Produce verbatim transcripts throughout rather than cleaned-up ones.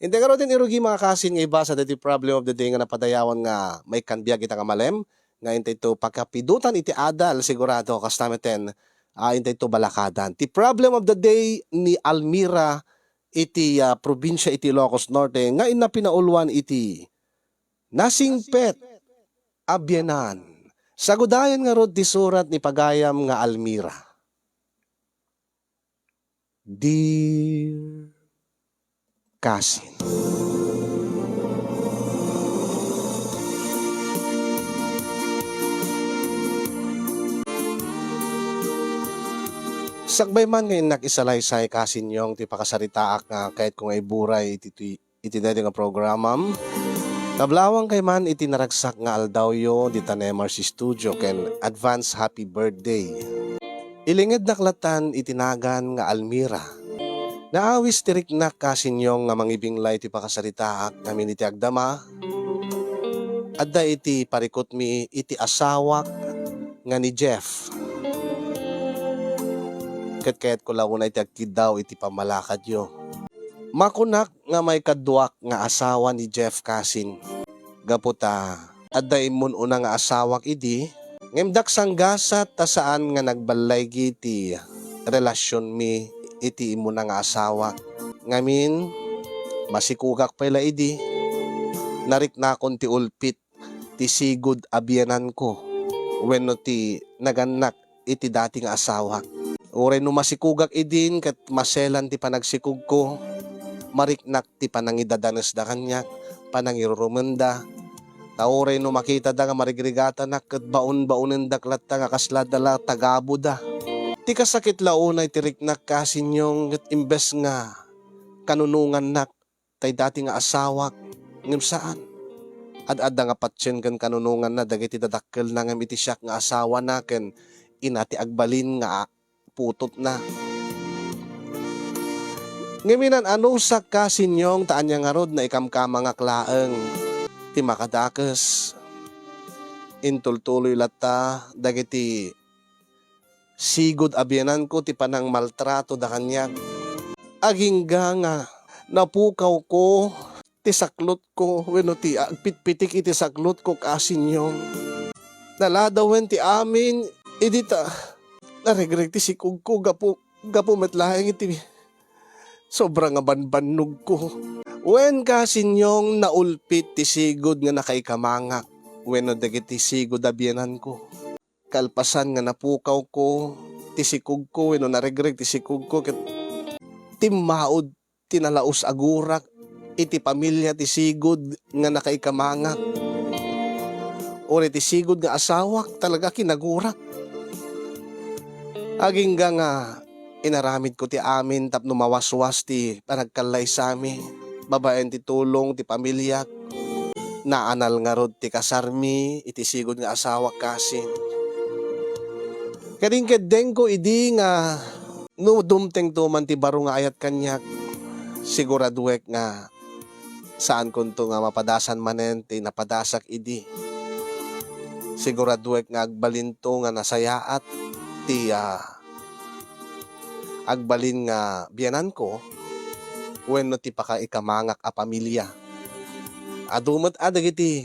Intay ngaruden irugi, mga kasin, nga ibasa daytoy problem of the day nga napadayawan nga maikkan biag ita nga malem, nga intayto pakapidutan iti adal, sigurado, kasta meten, ah, intayto balakadan. Ti problem of the day ni Almira iti, ah, probinsia iti Ilocos Norte, nga inna pinauluan iti nasingpet a bianan. Sagudayan ngarud ti surat ni pagayam nga Almira. Dear Kasin. Sakbay man nga innak isalaysay, Kasin Yong, ti pakasaritaak nga kayatko nga iburay iti, iti, iti daytoy nga programam. Kablawang kay man iti naragsak nga aldawyo dita Nemars Studio ken advance happy birthday. Ilingednak latan iti nagan nga Almira. Naawis ti riknak, Kasin Yong, nga mangibinglay ti pakasaritaak ngamin iti agdama, adda iti parikutmi iti asawak nga ni Jeff. Ket kayatko la unay ti agkiddaw iti pammalakadyo. Makunak nga maikaduak nga asawa ni Jeff, Kasin. Gapu ta adda immun-una nga asawak idi, ngem diak sanggasat ta saan nga nagballaygi ti relasionmi iti immuna nga asawak. Ngamin, masikugak pay la idi, nariknakon ti ulpit ti sigud a biananko wenno ti nagannak iti dati nga asawak. Uray no masikugak idin ket maselan ti panagsikugko, mariknak ti panangidadanesda kaniak, panangirurumenda. Ta uray no makitada nga marigrigatanak ket baon-baonendak latta nga kasla da la tagabuda. Ti kasakit la unay ti riknak, Kasin Yong, ket imbes nga kanunongannak tay dati nga asawak, ngem saan. Ad-adda nga patien ken kanunonganna dagiti dadakkelna ngem iti siak nga asawana ken ina ti agbalin nga a-, putotna. Ngem inan-anusak, Kasin Yong, ta ania ngarud, naikamkamangak laeng ti makadakes. Intultuloy latta dagiti sigud a biananko ti panangmaltratoda kaniak. Agingga nga napukawko ti saklotko wenno ti agpitpitik iti saklotko, Kasin Yong. Naladawen ti amin idi ta naregreg ti sikugko gapu, gapu met laeng iti sobra nga banbannogko. Wen, Kasin Yong, naulpit ti sigud nga nakaikamangak wenno dagiti sigud a biananko. Kalpasan nga napukawko ti sikugko wenno naregreg ti sikugko ket timmaud ti nalaus a gurak iti pamilia ti sigud nga nakaikamangak. Uray ti sigud nga asawak talaga kinagurak. Agingga nga inaramidko ti amin tapno mawaswas ti panagkallaysami babaen ti tulong ti pamiliak. Naanal ngarud ti kasarmi iti sigud nga asawak, Kasin. Kadingkeddengko idi nga no dumtengto man ti baro nga ayat kaniak, siguraduek nga saankonto nga mapadasan manen ti napadasak idi. Siguraduek nga agbalinto nga nasayaat ti, ah, agbalin nga biananko wenno ti pakaikamangak a pamilia. Adu met a dagiti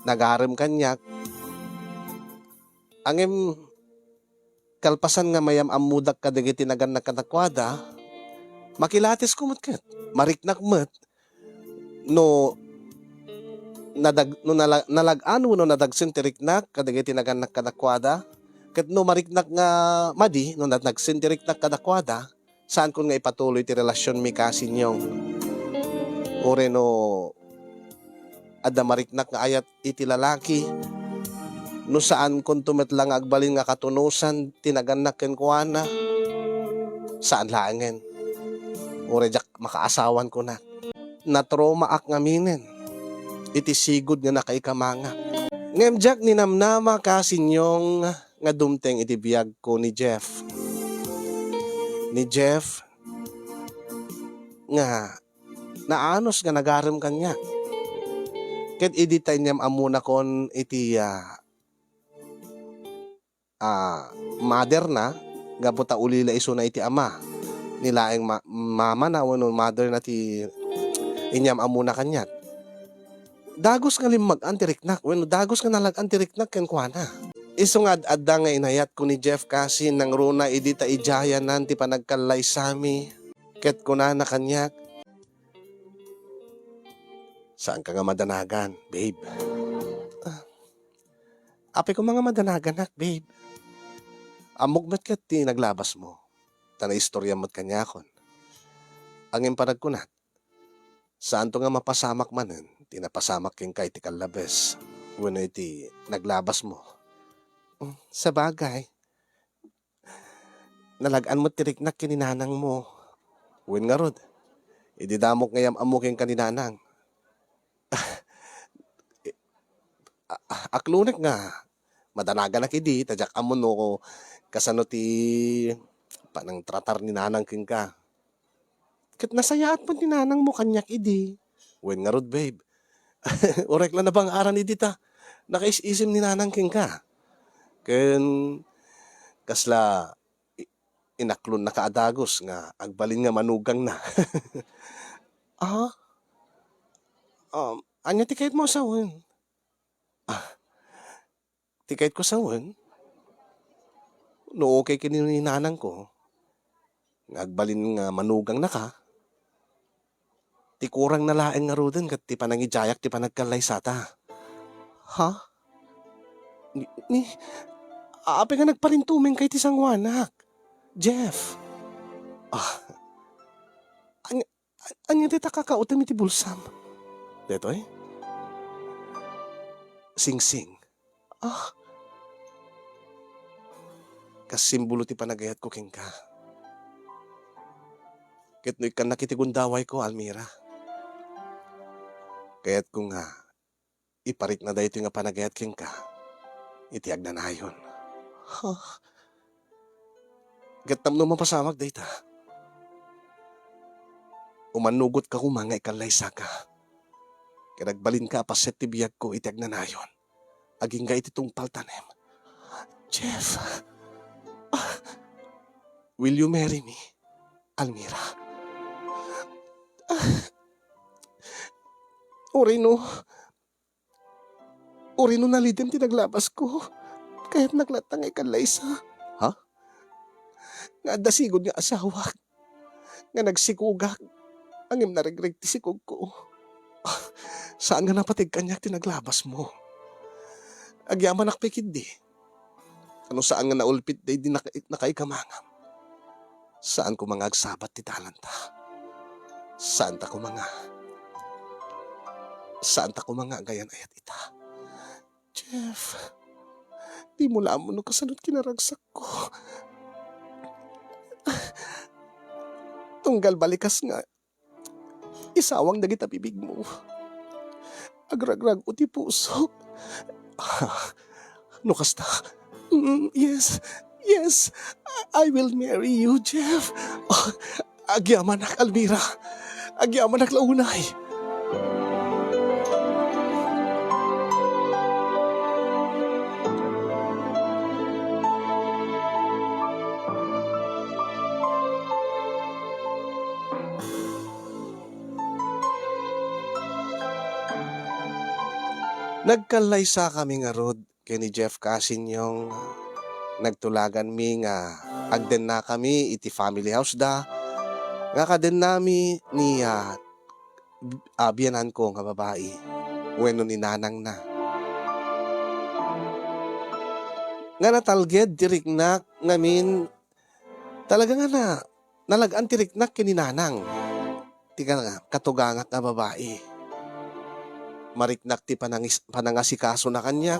nagarem kaniak. Ngem kalpasan nga mayam-ammodak kadagiti nagannak kadakuada, makilatisko met ket mariknak met no nadag-, no nala-, nalag-an wenno nadagsen ti riknak kadagiti nagannak kadakuada, ket no mariknak nga madi no nadagsen ti riknak kadakuada, saanko nga ipatuloy ti relasionmi, Kasin Yong. Uray no adda mariknak nga ayat iti lalaki, no saankonto met la nga agbalin nga katunosan ti nagannak kenkuana, saan laengen. Uray diak makaasawan, kunak. Natraumaak ngaminen iti sigud nga nakaikamangak. Ngem diak ninamnama, Kasin Yong, nga dumteng iti biagko ni Jeff. Ni Jeff nga naanus nga nagarem kaniak. Ket idi ta inyam-ammonakon iti, ah, ah, mother na, gapu ta ulila isuna iti ama. Ni laeng ma-, mama na wenno mother na ti inyam-ammona kaniak. Dagus nga limmag-an ti riknak, wenno dagus nga nalag-an ti riknak kenkuana. Isu nga ad-adda nga inayatko ni Jeff Casin nangruna idi ta idiayanan ti panagkallaysami, ket kunana kaniak, "Saanka nga madanagan, babe." Ah, apay koma nga madanaganak, babe? Ammok met ket ti naglabasmo, ta naistoriam met kaniakon. Ngem panagkunak, saanto nga mapasamak manen ti napasamak kenka iti kallabes wenno iti naglabasmo. Mm, sabagay, nalag-an met ti riknak ken ni nanangmo. Wen ngarud, idi damok nga yam-ammo kenka ni nanang. A-, a-, aklonek nga madanaganak idi, ta diak ammo no kasano ti panangtratar ni nanang kenka. Ket nasayaat met ni nanangmo kaniak idi. Wen ngarud, babe. Uray la nabang-aran idi ta nakaisisem ni nanang kenka. Ken kasla i-, inaklonnaka a dagus nga agbalin nga manugangna. Ah? Um, ania ti kayatmo a sawen? Ah, ti kayatko sawen? No okay ken ni nanangko nga agbalin nga manugangnaka, ti kurangna laeng ngaruden ket ti panangidiayak ti panagkallaysata. Ha? Ni, ni, apay nga nagparintumengka iti sangoanak, Jeff? Ah, ania, ania dayta kakautem iti bulsam? Daytoy? Singsing. Ah. Kas simbolo ti panagayatko kenka. Ket no ikkannak iti gundawayko, Almira, kayatko nga iparikna daytoy nga panagayat kenka iti agnanayon. Ha? Ket tapno mapasamak dayta, umannugotka koma nga ikallaysaka, ket agbalinka a paset ti biagko iti agnanayon, agingga iti tungpal tanem. Jeff, ah, will you marry me, Almira? Ah, uray no, uray no nalidem ti naglabasko, kayatnak latta nga ikallaysa. Ha? Nga adda sigud nga asawak, nga nagsikogak, ngem naregreg ti sikogko. Saan nga napateg kaniak ti naglabasmo. Agyamanak pay ketdi. Ano saan nga naulpit daydi naka-, nakaikamangam. Saan koma nga agsabat ti dalanta. Saanta koma nga. Saanta koma nga agayan-ayat ita. Jeff, dimo la ammo no kasano ti kinaragsakko. Tunggal balikas nga isawang dagita bibigmo. Agragrag-o ti pusok. No kasta, mm, yes, yes, I, I will marry you, Jeff. Ah, agyamanak, Almira. Agyamanak la unay. Nagkallaysakami ngarud ken ni Jeff Casinyong. Nagtulaganmi nga agdennakami iti family house da, nga kadennami ni, ah, b-, ah, biananko nga babai wenno ni nanangna. Nga natalged ti riknak ngamin, talaga nga na, nalag-an ti riknak ken ni nanang ti ka-, katugangak nga babai. Mariknak ti panangis-, panangasikasona kaniak,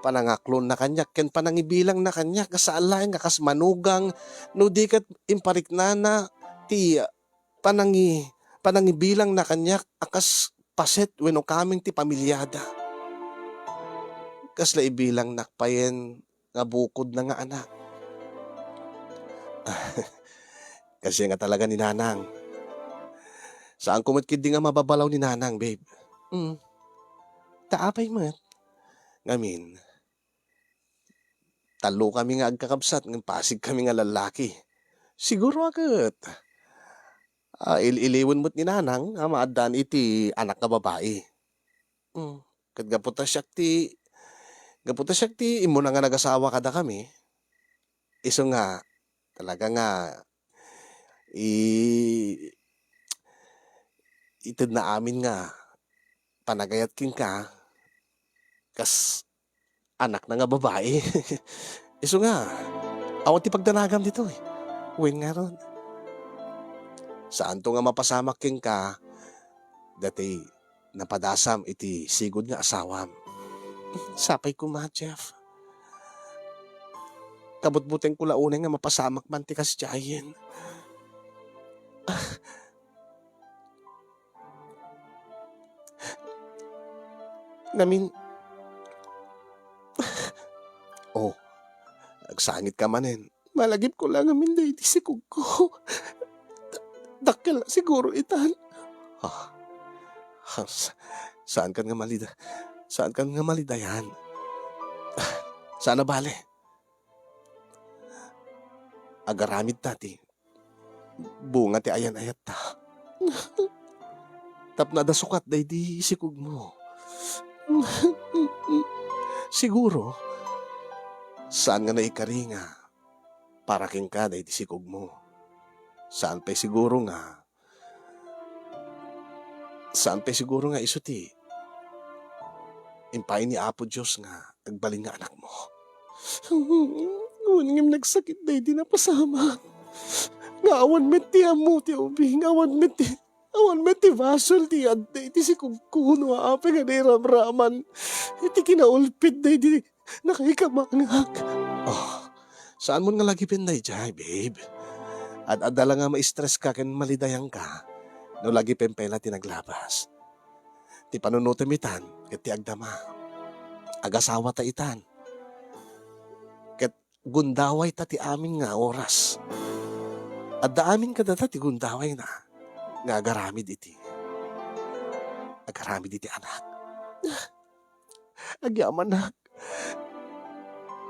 panangaklonna kaniak, ken panangibilangna kaniak, nga saan laeng nga kas manugang, no di ket impariknana ti panangi-, panangibilangna kaniak a kas paset wenno kameng ti pamiliada. Kasla ibilangnak payen nga bukodna nga anak. Kasia nga talaga ni nanang. Saanko met ketdi nga mababalaw ni nanang, babe. Mm. Ta apay met? Ngamin, tallokami nga agkakabsat ngem pasigkami nga lallaki. Siguro a ket Ah, il-iliwen met ni Nanang a maaddaan iti anak nga babai. Hmm, ket gapu ta siak ti, gapu ta siak ti immuna nga nagasawa kadakami, isu nga talaga nga i-, itedna amin nga panagayat kenka kas anakna nga babai. Isu nga, awan ti pagdanagam ditoy. Wen ngarud, saanto nga mapasamak kenka dati napadasam iti sigud nga asawam. Sapay koma, Jeff. Kabutbutengko la unay nga mapasamak man ti kasdiayen. Ngamin, oh, agsangitka manen. Malagipko la ngamin daydi sikogko. Da-, dakkel siguro itan. Ah, ah, sa-, saankan nga malida-, saankan nga malidayan. Ah, saan a bale. Agaramidta ti bunga ti ayan-ayatta. Tapno adda sukat daydi sikogmo. Siguro, saan nga naikari nga para kenka daydi sikogmo. Saan pay siguro nga Saan pay siguro nga isu ti impaay ni Apo Dios nga agbalin nga anakmo. Wen ngem nagsakit daydi napasamak. Nga awan met ti ammo ti ubing, awan met ti, awan met ti basol ti adda iti sikogko no apay nga nairamraman iti kinaulpit daydi nakaikamangak. Oh, saanmon nga lagipen daydiay, babe. Ad-adda la nga ma-stress ka ken malidayan ka no lagipen pay la ti naglabas. Ti panunotem itan ket ti agdama. Agasawata itan. Ket gundawayta ti amin nga oras. Adda amin kadata ti gundawayna nga agaramid iti, agaramid iti anak. Agyamanak.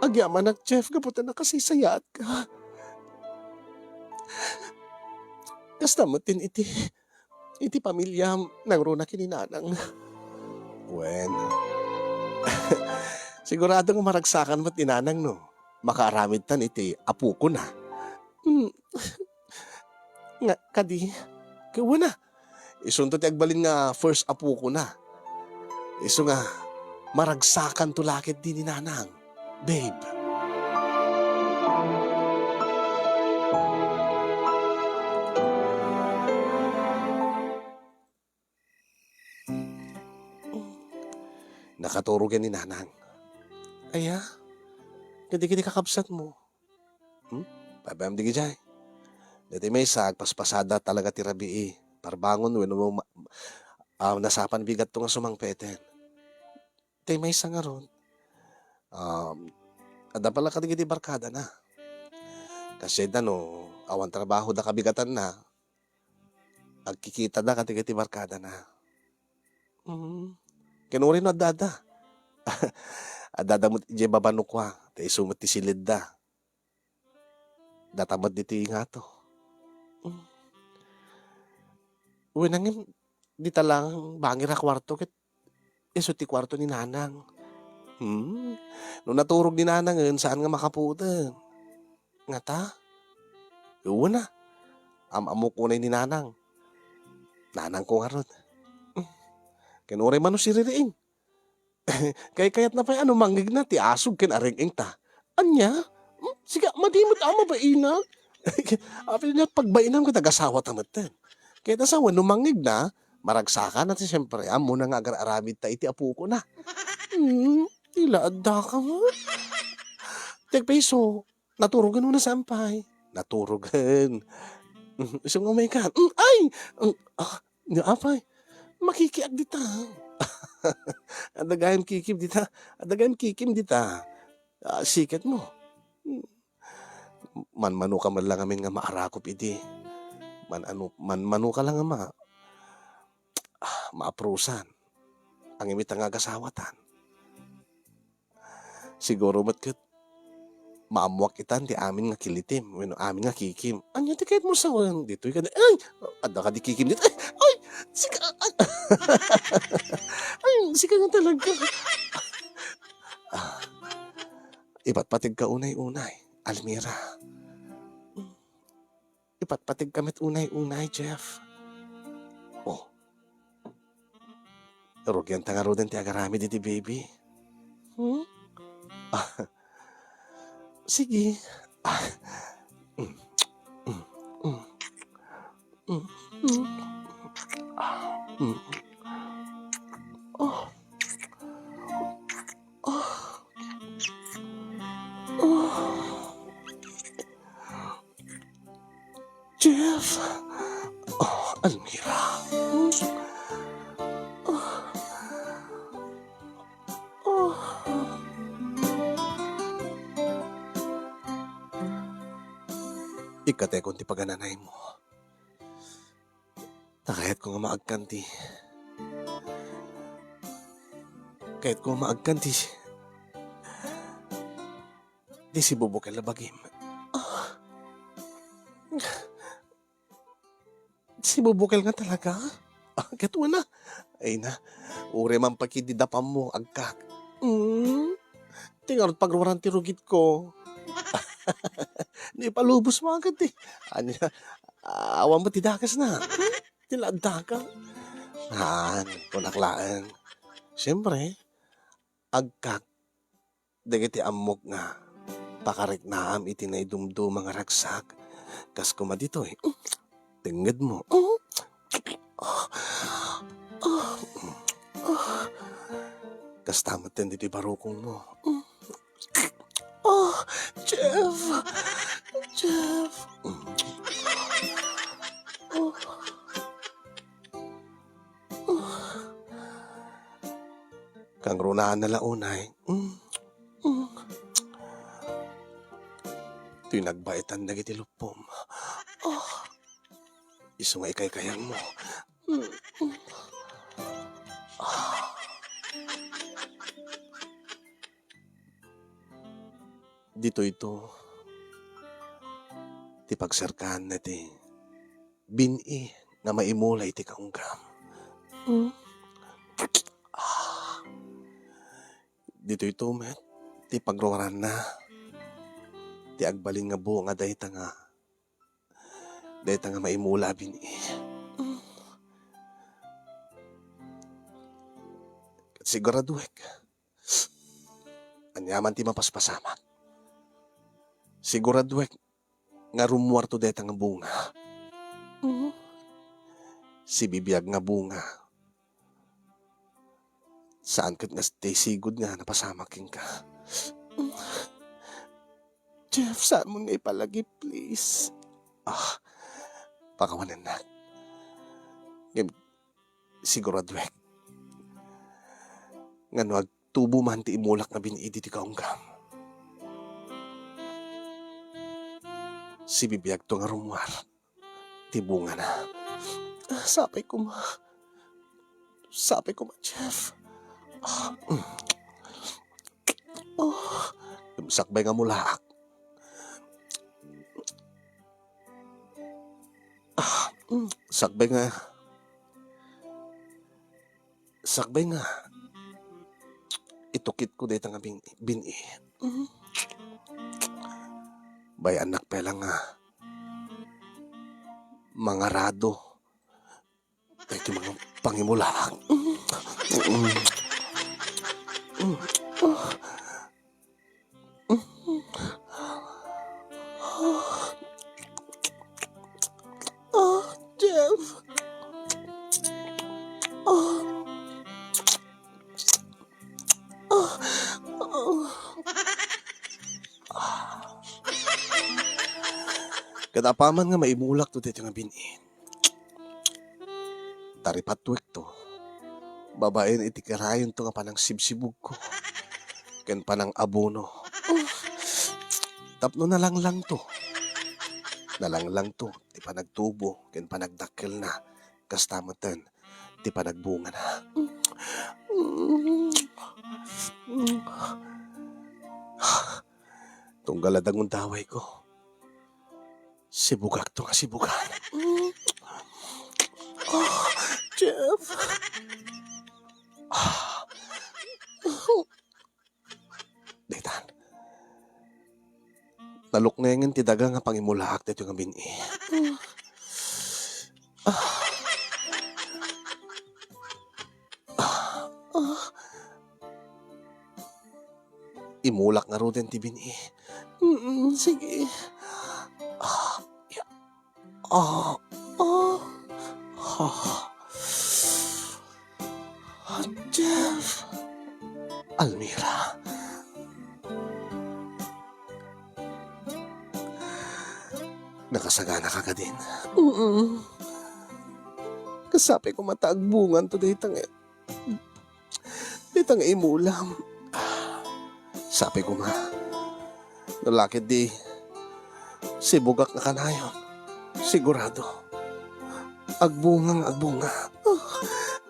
Agyamanak, Jeff, gapu ta nakasaysayaat ka. Kasta met din iti, iti pamiliam, nangruna ken ni Nanang. Wen, sigurado nga maragsakan met ni Nanang no makaaramidtan iti apokona. Hmm. Nga, kadi, ket wen a, isunto ti agbalin nga first apokona. Isu nga, maragsakanto la ketdi ni Nanang, babe. Nakaturogen ni Nanang. Aya, kadagiti kakabsatmo. Hmm? Paypayam dagijay. Dati maysa, agpaspasada talaga ti rabii. Parbangon wenno ma-, ah, nasapan bigatto nga sumangpeten. Ti maysa ngarud, um, adda pala kadagiti barkadana. Kasdiay da no awan trabaho da kabigatanna, agkikita da kadagiti barkadana. Mm. Ken uray no adda-adda. Adda-adda met idiay babanukwa, ta isu met ti silidda. Data met ditoy ngato. Mm. Wen, ngem dita lang bangir a kuarto ket isu ti kuarto ni Nanang. Hmm. No naturog ni Nanangen, saan nga makapuoten. Ngata? Wen a. Am-ammok unay ni Nanang. Nanangko ngarud. Hmm. Ken uray mano siririing. Kaykayatna pay a no mangngegna ti asog ken areng-engta. Ania? Hmm, sika, madi met a mabainak. Apay nia pagbainam ket agasawata metten. Ket asawen no mangngegna, maragsakan a ti siempre, ammona nga agar-aramidta iti apokona. Hmm, ti la addaka met. Ti agpayso, naturogen wenno saan pay? Naturogen. Isu nga umaykan. Mm, ay! Mm, ah, nga apay? Makikiak dita. Adda gayam kikim dita. Adda gayam kikim dita. Ah, siketmo. Mm. Manmanoka met la ngamin nga maarakop idi. Man-ano, manmanoka la nga ma-, ah, maaprusan. Ngem ita nga agasawatan. Siguro met ket Maammoak itan ti amin nga kilitim wenno amin nga kikim. Ania ti kayatmo sawen? Ditoy kadi, ay! Adda kadi kikim ditoy. Ay! Ay! Sika, ay! Ay, sika nga talaga. Ah, ipatpategka unay-unay, Almira. Ipatpategka met unay-unay, Jeff. Oh. Rugianta ngaruden ti agaramid iti baby. Hmm? Ah, sige. Ah, mm, mm, mm, mm, mm. Ah, mm. Oh. Oh. Oh. Jeff. Oh, Almira. Oh. Oh. Ikkatekon ti pagananaymo. Ta kayatko nga maagkan ti, kayatko nga maagkan ti, ti sibubukel a bagim. Ah. Sibubukel nga talaga? Ah, ket una. Ay na, uray man pay ketdi dapammo, agkak. Mm. Ti ngarud pagruaran ti rugitko. Ni palubos mo agad eh. Ania, awan mo ti dakesna. Hmm? Ti naaddaka. Han, kunak laeng. Siyempre, agkak dagiti ammok nga pakariknaam iti naidumduma nga ragsak, kas koma ditoy, tengngedmo. Kasta met ditoy barukongmo. Oh, Jeff! Jeff! Oh. Kangrunaanna la unay. Mm. Mm. Toy nagbaetan dagiti luppom. Oh. Isu nga ikaykayangmo. Mm. Ah. Ditoyto ti pagserkaanna ti bin-i nga maimula iti kaunggam. Mm. Ah. Ditoyto met ti pagruaranna ti agbalin nga bunga dayta nga, dayta nga maimula a bin-i. Mm. Ket siguraduek, aniaman ti mapaspasamak, siguraduek nga rummuarto dayta nga bunga. Mhm. Sibibiag nga bunga. Saan ket nga ti sigud nga napasamak kenka. Jeff, saanmo nga ipalagip, please? Ah, pakawanennak. Ngem, siguraduek nga no agtubo man ti imulak nga bin-i ditoy kaunggam, sibibiagto nga rummuar ti bungana. Ah, sapay koma. Sapay koma, Jeff. Ah, mm. Oh, sakbay nga mulaak. Ah, mm, sakbay nga, sakbay nga itukitko dayta nga bin-, bin-i. Mm. Bay-annak pay la nga mangarado daytoy mga pangimulaak. Mm. Mm. Mm. Ah, Jeff. Ah. Ah. Ah. Ket apaman nga maimulakto daytoy nga bin-i, taripatwekto babaen iti karayonto nga panangsibsibugko ken panangabono. Tapno nalanglangto. Nalanglangto ti panagtubo ken panagdakkelna, kasta metten ti panagbungana. Tunggal adda gundawayko, sibugakto nga sibugak. Mm. Ah, Jeff. Ah. Daytan. Naluknengen ti daga nga pangimulaak daytoy nga bin-i. Ah. Ah. Ah. Imulak ngaruden ti bin-i. Mm, sige. Ah, ya. Ah, ah. Ah. Jeff. Almira. Nakasagana ka kadin? Mm. Kasapay koma ta agbunganto dayta nga, dayta nga imulam. Sapay koma. No la ketdi, sibugak nga kanayon. Sigurado. Agbunga nga agbunga. Ah,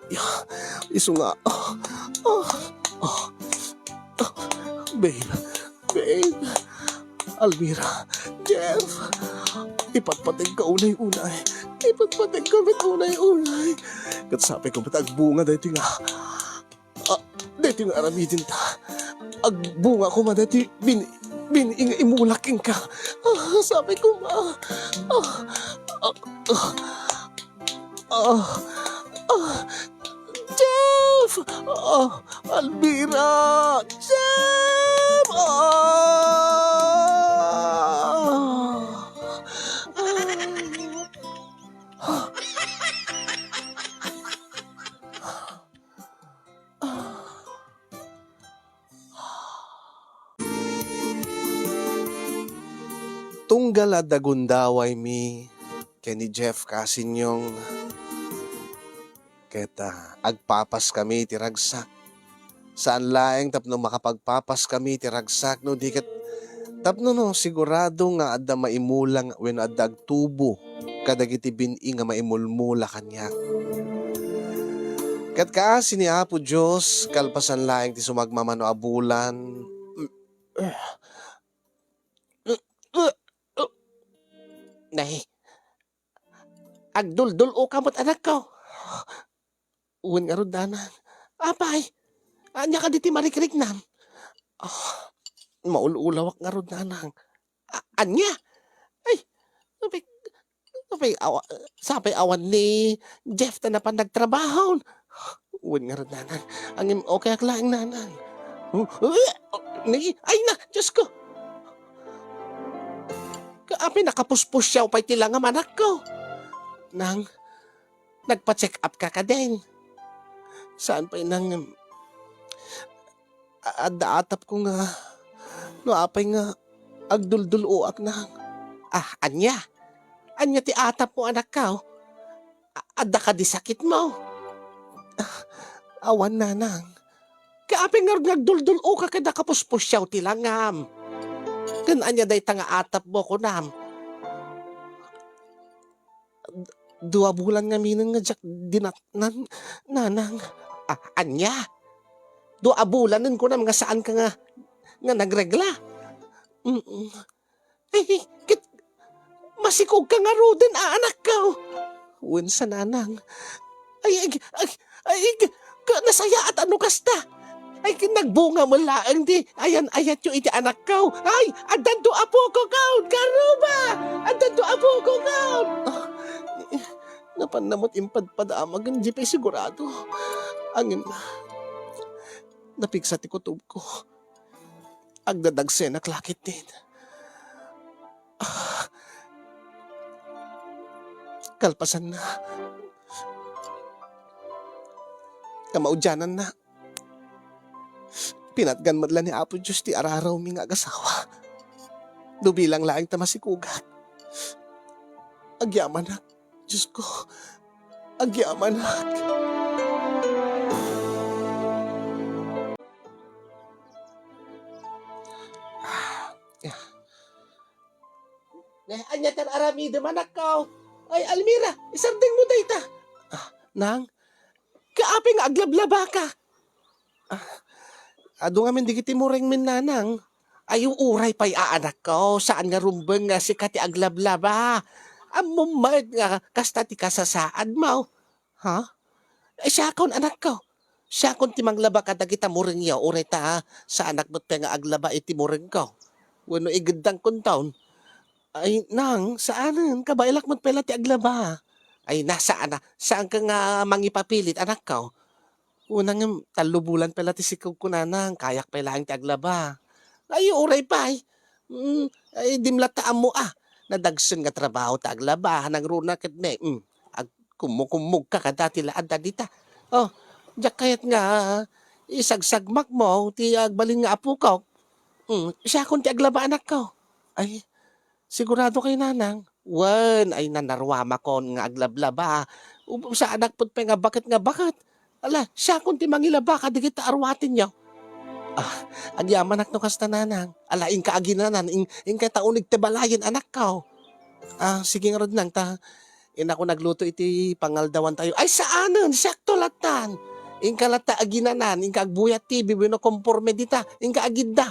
ya, isu nga. Ah, ah, ah. Babe, babe. Almira, Jeff. Ipatpateg ka unay-unay. Ipatpateg ka met unay-unay. Ket sapay koma ta agbunga daytoy nga Ah, daytoy nga aramidenta. Agbunga koma daytoy bin-, bin-i nga imulak kenka. Ah, sapay koma. Ah, ah, ah, ah, ah, Jeff! Ah, Almira! Jeff! Ah! Ah! Tunggal adda gundawaymi ken ni Jeff Casinyong, ket, ah, agpapaskami iti ragsak. Saan laeng tapno makapagpapaskami iti ragsak, no di ket tapno no sigurado nga adda maimula nga wenno adda agtubo kadagiti bin-i nga maimulmula kaniak. Ket kaasi ni Apo Dios, kalpasan laeng ti sumagmamano a bulan, nay, agduldul-oka met, anakko. Wen ngarud, nanang. Apay, ania kadi ti marikriknam? Ah, maul-ulawak ngarud, nanang. A-, ania? Ay, apay, apay, awa-, sapay awan ni Jeff ta napan nagtrabaho. Wen ngarud, nanang. Ngem okayak laeng, nanang. Huh? Ni, ay na, Diyos ko. Ka-, apay nakapuspusiaw pay ti langam, anakko. Nang, nagpa-check up ka kadin? Saan pay, nang, a-, adda atapko nga, no apay nga agduldul-oak, nang. Ah, ania? Ania ti atapmo, anakko? A-, adda kadi sakitmo? Ah, awan, nanang. Kaapay ngarud nga agduldul-oka ket nakapuspusiaw ti langam? Ken ania dayta nga atapmo, kunam? Dua bulan ngaminen nga diak dinatnan, nanang. Ah, ania? Dua bulanen kunam nga saanka nga, nga nagregla? Mm. Ay, ket masikogka ngaruden a, anakko. Wen sa, nanang. Ay, ay, ay, ay, ka-, nasayaat a no kasta. Ay, ket nagbunga met laeng ti ayan-ayatyo iti anakko. Ay, addanto a puko, Kaun! Karuba! Addanto a puko, Kaun! Ah, napanna met impadpadamag, di pay sigurado. Ngem, napigsa ti kutobko. Agdadagsenak la ketdin. Ah. Kalpasanna, kamaudiananna, pinatgan met la ni Apo Dios ti ararawmi nga agasawa. Dubilang laeng ta masikogak. Agyamanak. Diyos ko, agyamanak. Ah, ya. Ne, ania ti ar-aramidem, anakko? Ay, Almira, isardengmo dayta. Ah, nang, kaapay nga aglablabaka? Ah, adu ngamin dagiti murengmin, nanang. Ay, uray pay a, anakko, saan nga rumbeng nga sika ti aglablaba. Ammom met nga kasta ti kasasaadmo. Ha? Ay, siakon, anakko. Siakon ti manglaba kadagita murengyo, uray ta saanak met pay nga aglaba iti murengko. Wenno igeddangkonton. Ay, nang, saanen, kabaelak met pay la ti aglaba. Ay, na, saan a, saanka nga mangipapilit, anakko. Una ngem, tallo bulan pay la ti sikogko, nanang, kayak pay laeng ti aglaba. Ay, uray pay. Mm, ay, dim latta ammo a. Nadagsen nga trabaho ti aglaba, nangruna ket ne, mm, agkummukummogka kada ti laadda dita. Oh, diak kayat nga isagsagmakmo ti agbalin nga apokok. Mm, siakon ti aglaba, anakko. Ay, sigurado kay, nanang? Wen, ay, nanaruamakon nga aglablaba. Ub-, saanak pud pay nga baket nga baket. Ala, siakon ti mangilaba kadagita aruatenyo. Ah, agyamanak no kasta, nanang. Ala, inka aginanan, in-, inka ta unig ti balayen, anakko. Ah, sige ngarud, nang, ta inako nagluto iti pangaldawantayo. Ay, saanen, siakto lattan. Inka latta aginanan, inka agbuyat T V wenno komporme dita, inka agidda.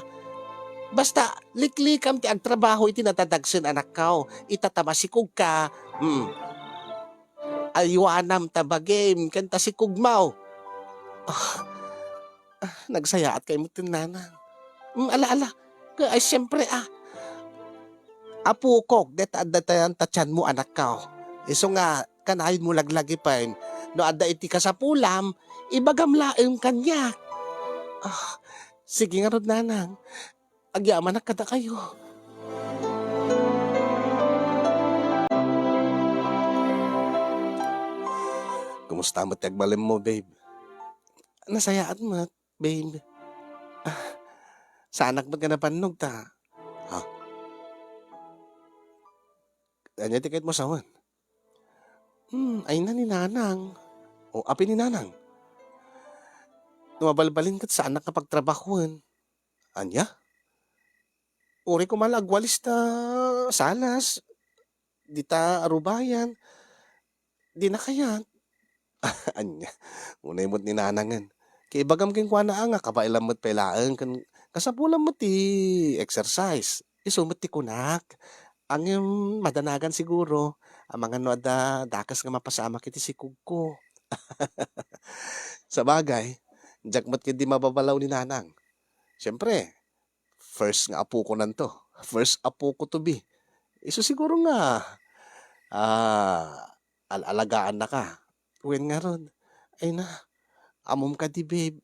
Basta, liklikam ti agtrabaho iti nadadagsen, anakko. Ita ta masikogka, hmm, aywanam ta bagim ken ta sikogmo. Ah, ah, nagsayaat kay met, nanang. Hmm, ala, ala. Ka-, ay, siyempre, ah. Apokok, deta adda tayan ta tianmo, anakko. Isu nga, kanayonmo laglagipen. No adda iti kasapulam, ibagam laeng kaniak. Ah, sige ngarud, nanang. Agyamanak kadakayo. Kumusta met ti agbalinmo, babe? Nasayaat met, babe. Ah, saanak met nga nabannog ta. Ha? Ania ti kayatmo a sawen? Hmm, ayna ni nanang. O, apay ni nanang? No mabalbalin ket saanak nga pagtrabahoen. Ania? Uray koma la agwalis ta salas, dita arubayan, dina kayat. Ania, unay met ni nanangen. Ket ibagam kenkuana a nga kabaelam met pay laeng ken kasapulan met ti exercise. Isu met ti kunak. Ngem madanagan siguro, amangan no adda dakes nga mapasamak iti sikogko. Sabagay, diak met ketdi mababalaw ni nanang. Siempre, first nga apokonanto. First apoko to be. Isu siguro nga, ah, al-alagaannaka. Wen ngarud, ay na, ammom kadi, babe.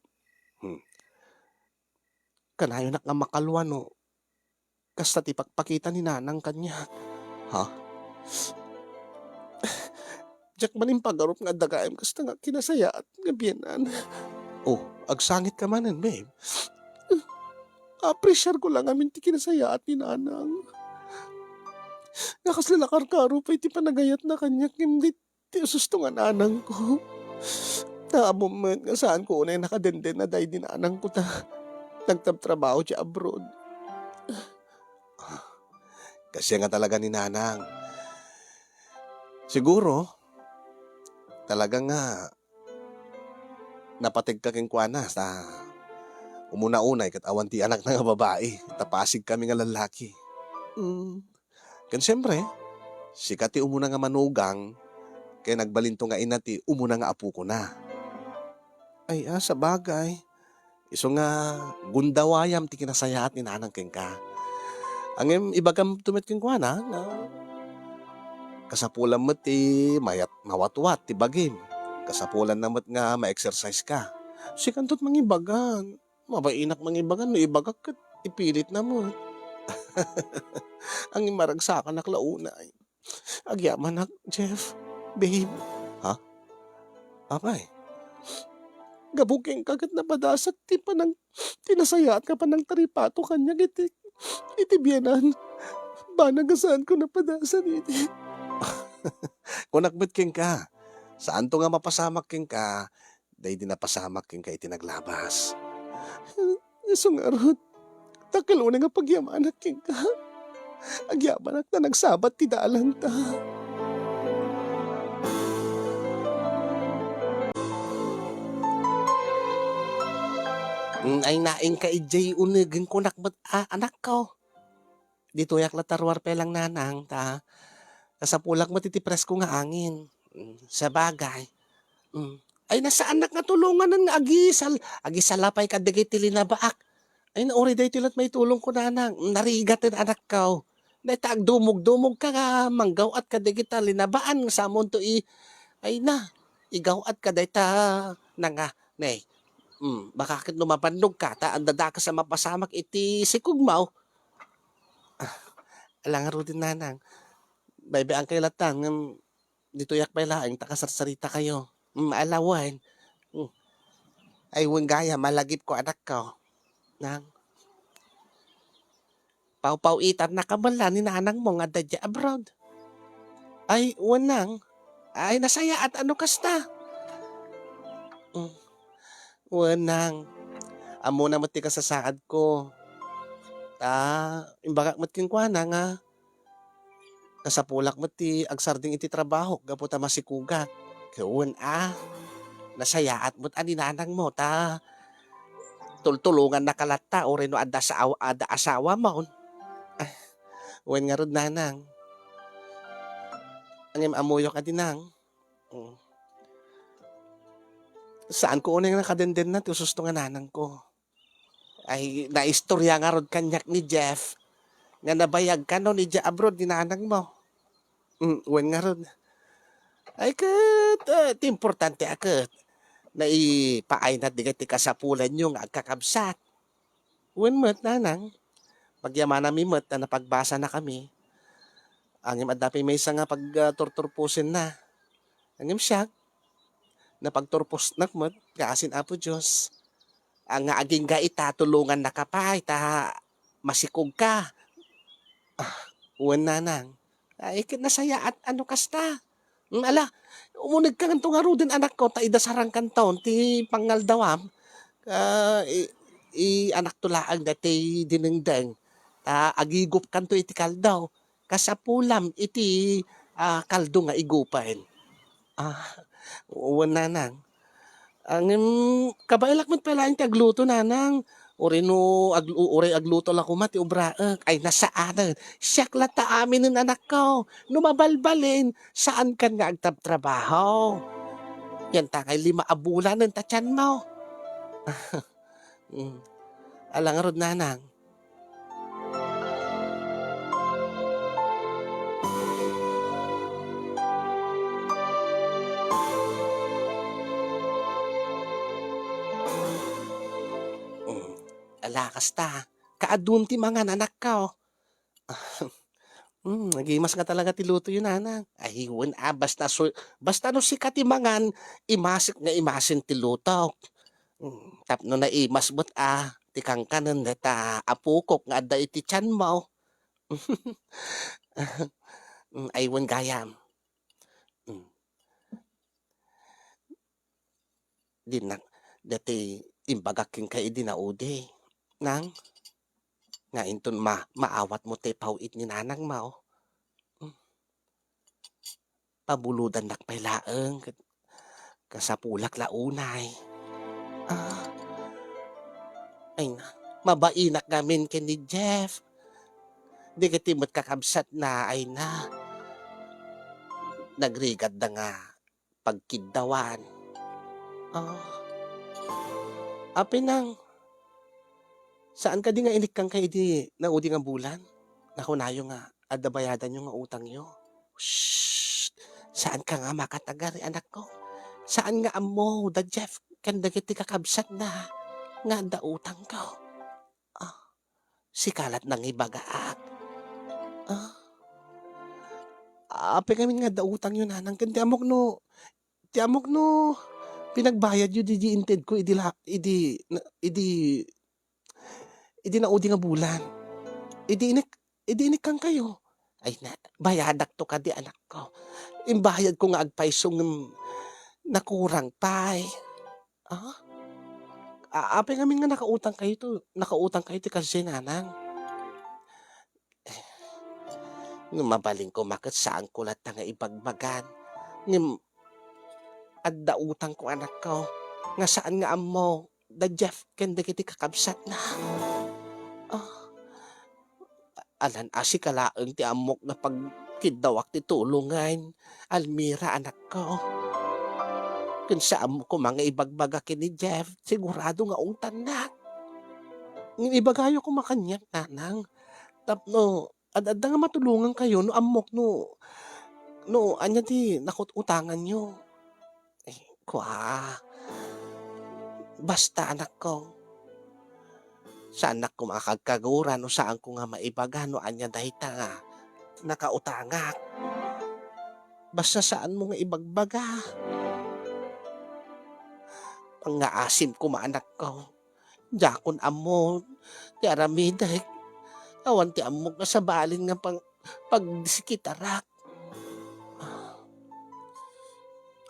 Hmm. Kanayonak nga makalua no kasta ti pakpakita ni nanang kaniak. Ha? Diak man impagarup nga adda gayam kasta nga kinasayaat nga bianan. Oh, agsangitka manen, babe. Apresiarko la ngamin ti kinasayaat ni nanang. Nga kasla nakarkaro pay ti panagayatna kaniak ngem di ti ususto nga nanangko. Ammom met nga saanko unay nakadenden a daydi nanangko ta nagtrabtrabaho ti abroad. Kasia nga talaga ni nanang. Siguro, talaga nga napategka kenkuana ta umuna unay ket awan ti anakna nga babai, ta pasigkami nga lallaki. Mm. Ken siempre, sika ti umuna nga manugang, ken nagbalinto nga ina ti umuna nga apokona. Ay, a, sabagay. Isu nga gundawayam ti kinasayaat ni nanang kenka. Ngem ibagamto met kenkuana nga kasapulan met ti mayat-, mawatwat ti bagim. Kasapulanna met nga ma-exercise ka. Sikanto ti mangibagan. Mabainak mangibagan no ibagak ket ipilitna met. Ngem maragsakanak la unay. Agyamanak, Jeff, babe. Ha? Apay? Gapu kenka ket napadasak ti panang-, ti nasayaat nga panangtaripato kaniak iti, iti bianan. Banag a saanko napadasan iti. Kunak met kenka, saanto nga mapasamak kenka daydi napasamak kenka iti naglabas. Isu ngarud, dakkel unay nga pagyamanak kenka. Agyamanak ta nagsabat ti dalanta. Mm, ay, nainka idiay unegen kunak met a, anakko. Ditoyak latta ruar pay lang, nanang, ta kasapulak met iti presko nga angin. Mm, sabagay. Mm. Ay, na saannak nga tulonganen nga agisal-, agisala pay kadagiti linabaak. Ay, na uray daytoy la't maitulongko, nanang. Narigaten, anakko. Dayta agdumogdumogka nga manggaw-at kadagita linabaan nga samonto i-, ay na, igaw-atka dayta nanga-, ne, mm, baka ket no mabannogka ta adda dakes a mapasamak iti sikogmo. Ah, ala ngaruden, nanang. Baybay-ankayo latta ngem ditoyak pay laeng ta kasarsaritakayo. Mm, ala wen. Mm. Ay, wen gayam, malagipko, anakko. Nang, pawpaw-itannaka man la ni nanangmo nga adda idiay abroad. Ay, wen, nang. Ay, nasayaat a no kasta. Mm. Wen, nang. Ammona met ti kasasaadko. Ta, imbagak met kenkuana nga kasapulak met ti agsardeng iti trabahok gapu ta masikogak. Ket wen a, nasayaat met a ni nanangmo ta tultulongannaka latta uray no adda asaw-, adda asawamon. Ah, wen ngarud, nanang. Ngem ammoyo kadi, nang. Mm. Saanko unay nga nakadendenna ti ususto nga nanangko. Ay, naistorya ngarud kaniak ni Jeff nga nabayag kano idiay abroad ni nanangmo. Mm, wen ngarud. Ay ket, ah, ti importante a ket naipaayna dagiti kasapulanyo nga agkakabsat. Wen met, nanang. Pagyamanami met ta napagbasanakami. Ngem adda pay maysa nga pag-, ah, turturposenna. Ngem siak, napagturposnak met, kaasin Apo Dios. A, nga agingga ita, tulongannaka pay ta masikogka. Ah, wen, nanang. Ay, ket nasayaat a no kasta. Mm, ala, umunegka nganto ngaruden, anakko, ta idasarangkanton ti pangaldawam. Ah, i-, i-, anakto laeng daytoy dinengdeng. Ta agigupkanto iti kaldo. Kasapulam iti, ah, kaldo nga igupen. Ah, wen, nanang. Ah, ngem kabaelak met pay laeng ti agluto, nanang. Uray no aglu-, uray agluto la koma ti obraek. Ay, nasaanen. Siak latta aminen, anakko. No mabalbalin, saankan nga agtabtrabaho. Yan ta kay lima a bulanen ta tianmo. Mm. Ala ngarud, nanang. Mm. Ala, kasta. Kaadun ti mangan, anakko. Hmm, nagimas nga talaga ti lutoyo, nanang. Ay, wen a, basta su-, basta no sika ti mangan, imasek nga imasen ti lutok. Hmm, tapno naimas met a, ti kankanen dayta apokok nga adda iti tianmo. Hmm, ay, wen gayam. Hmm. Dinnak, daytoy imbagak kenka idi naudi, nang, nga inton ma-, maawatmo ti paw-it ni nanangmo. Hmm. Pabulodannak pay laeng ket kasapulak la unay. Ah. Ay na, mabainak ngamin ken ni Jeff. Dagiti met kakabsatna, ay na, nagrigatda nga pagkiddawan. Ah. Apay nang, saan kadi nga inikkanka idi naudi nga bulan? Nakunayo nga adda bayadanyo nga utangyo. Shh! Saanka nga makatagari, anakko. Saan nga ammo da Jeff ken dagiti kakabsatna nga adda utangko. Ah, sika lat nangibagaak. Ah. Apay ngamin nga adda utangyo, nanang, ken ti ammok no, ti ammok no pinagbayadyo diay intedko idi la-, idi, na, idi, idi naudi nga bulan. Idi inik-, idi inikkankayo. Ay na, bayadakto kadi, anakko. Imbayadko nga agpayso ngem nakurang pay. Ah? A-, apay ngamin nga nakautangkayo to, nakautangkayo ti kasdiay, nanang? Eh, no mabalin koma ket saanko latta nga ibagbagan. Ngem adda utangko, anakko, nga saan nga ammo da Jeff ken dagiti kakabsatna. Ah, alan a sika laeng ti ammok nga pagkiddawak ti tulongen, Almira, anakko. Ken saanmo koma nga ibagbaga ken ni Jeff, sigurado nga ungtannak. Ngem ibagayo koma kaniak, nanang, tapno ad-adda nga matulongankayo no ammok no, no ania ti nakut-utanganyo. Ay, kua. Basta, anakko, saannak koma a kagkagura no saanko nga maibaga no ania dayta nga nakautangak. Basta saanmo nga ibagbaga. Pangngaasim koma, anakko. Diakon ammo ti aramidek. Awan ti ammok nga sabali nga pang-, pagdiskitarak.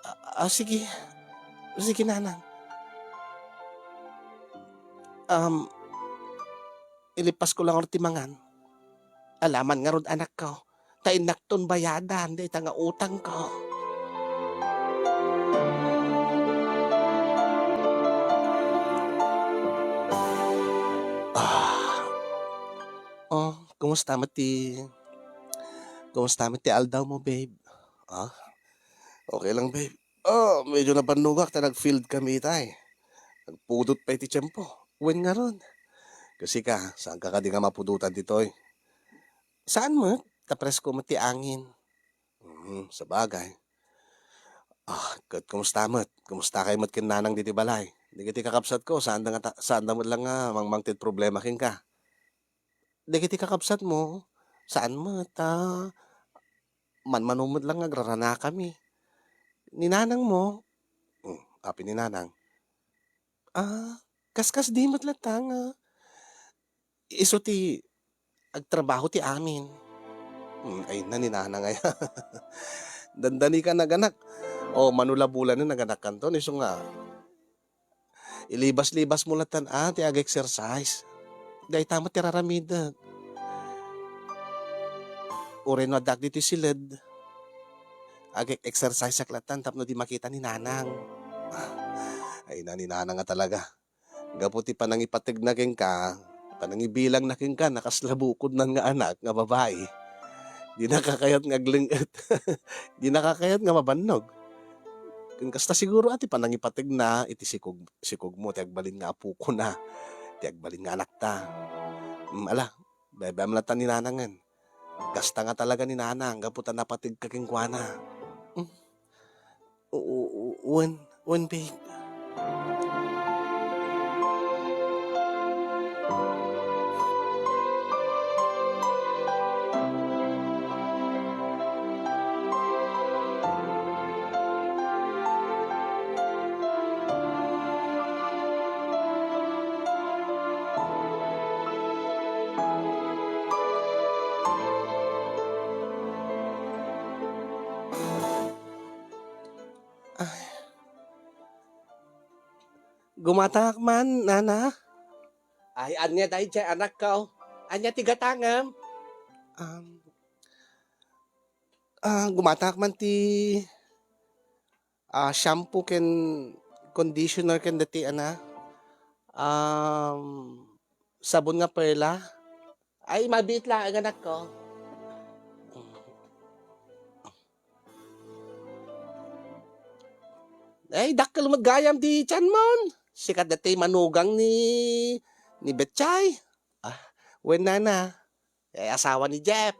Ah, ah, sige. Sige, nanang. Um, ilipasko la ngarud ti mangan. Alaman ngarud, anakko, ta innakton bayadan dayta nga utangko. Ah. Oh, kumusta met ti, kumusta met ti aldawmo, babe? Ah, okay lang, babe. Ah, medyo nabannogak ta nag-field kami itay. Nagpudot pay ti tiempo. Wen ngarud. Ket sika, saanka kadi nga mapudotan ditoy? Saan met, ta presko met ti angin. Mhm, sabagay. Ah, ket kumusta met? Kumusta kay met ken nanang ditoy balay? Dagiti kakabsatko, saanda nga ta-, saanda met lang nga mangmangted problema kenka. Dagiti kakabsatmo, saan met, ta manmano met lang nga agraranakami. Ni nanangmo? Hmm, apay ni nanang? Ah, kaskasdi met latta nga isu ti agtrabaho ti amin. Hmm, ay na ni nanang aya. Dandani ka naganak. O, mano la bulanen naganakkanto, isu nga ilibas-libasmo lattan a ti ag-exercise. Dayta met ti raramidek. Uray no addaak ditoy siled, ag-exerciseak lattan tapno di makita ni nanang. Ay na ni nanang a talaga. Gapu ti panangipategna kenka, panangibilangna kenka, na kasla bukodnan nga anak nga babai. Di nakakayat nga agling-et. Di nakakayat nga mabannog. Ken kasta siguro a ti panangipategna iti sikog-, sikogmo ti agbalin nga apokona, ti agbalin nga anakta. Mm, ala, baybay-am latta ni nanangen. Kasta nga talaga ni nanang gapu ta napategka kenkuana. Mm. O-, o-, o-, wen, wen, babe. Ay. Gumatangak man, nana. Ay, ania daydiay, anakko? Ania ti gatangem? Um, ah, gumatangak man ti, ah, shampoo ken conditioner ken dati, ana, um, sabon nga Perla. Ay, mabiit laeng, anakko. Ay, dakkel met gayam ti tianmon. Sika daytoy manugang ni, ni Betchay. Ah, wen, nana. Ay, asawa ni Jeff.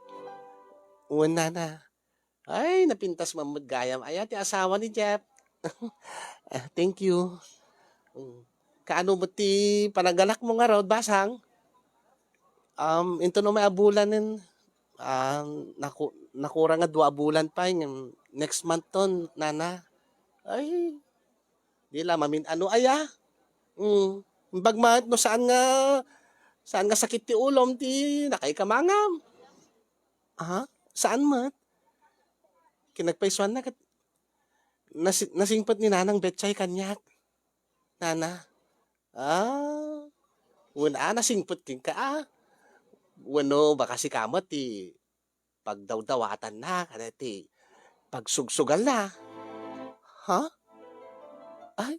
Wen, nana. Ay, napintas man met gayam aya ti asawa ni Jeff. Ah, thank you. Mm. Kaano met ti pananganakmo ngarud, basang? Um, inton umay a bulanen, ah, naku-, nakurang nga dua a bulan pay, ngem next month ton, nana. Ay, di la mamin-ano aya. Mm. Imbag met no saan nga, saan nga sakit ti ulom ti nakaikamangam. Aha, saan met. Kinagpaysuanna ket nasi-, nasingpet ni Nanang Betchay kaniak. Nana, ah, wen a, nasingpet kenka a. Wenno baka sika met ti pagdawdawatanna, kada ti pagsugsugalna. Ha? Ay,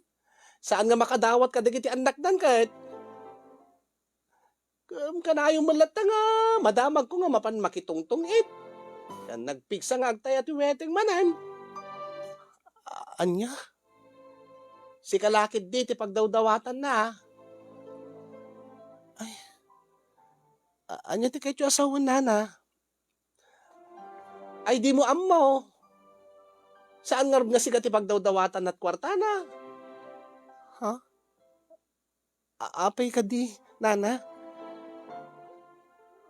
Saan nga makadawat kadagiti annakdan ket. Kem kanayon met latta nga madamagko nga mapan makitungtung-it. Ken nagpigsa nga agtaya ti weteng manen. A-, ania? Sika la ketdi ti pagdawdawatanna, a. Ay. A-, ania ti kayatyo a sawen, nana? Ay, dimo ammo. Saan ngarud nga sika ti pagdawdawatanna ti kuartana? Ha? A-, apay kadi, nana?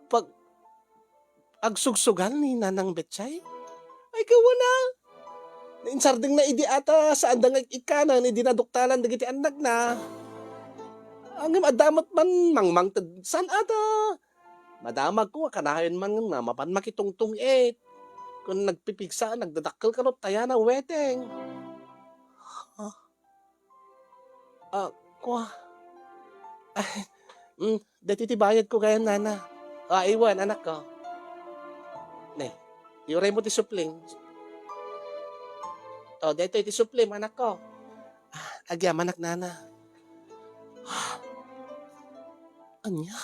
Pag-, agsugsugal ni Nanang Betchay? Ay, kawana. Insardengna idi ata saanda nga ik-ikkanen idi naduktalan dagiti annakna. Ngem adda met man mangmangted saan ata. Madamagko nga kanayon man nga mapan makitungtung-it. Ken nagpipigsa, nagdadakkel kano tayana weteng. Ha? Ah, kua. Ay, mm, daytoy ti bayadko gayam, nana. Ah, iwan, anakko. Ne, iuray mo ti supling. Oh, daytoy ti suplim, anakko. Ah, agyamanak, nana. Ania?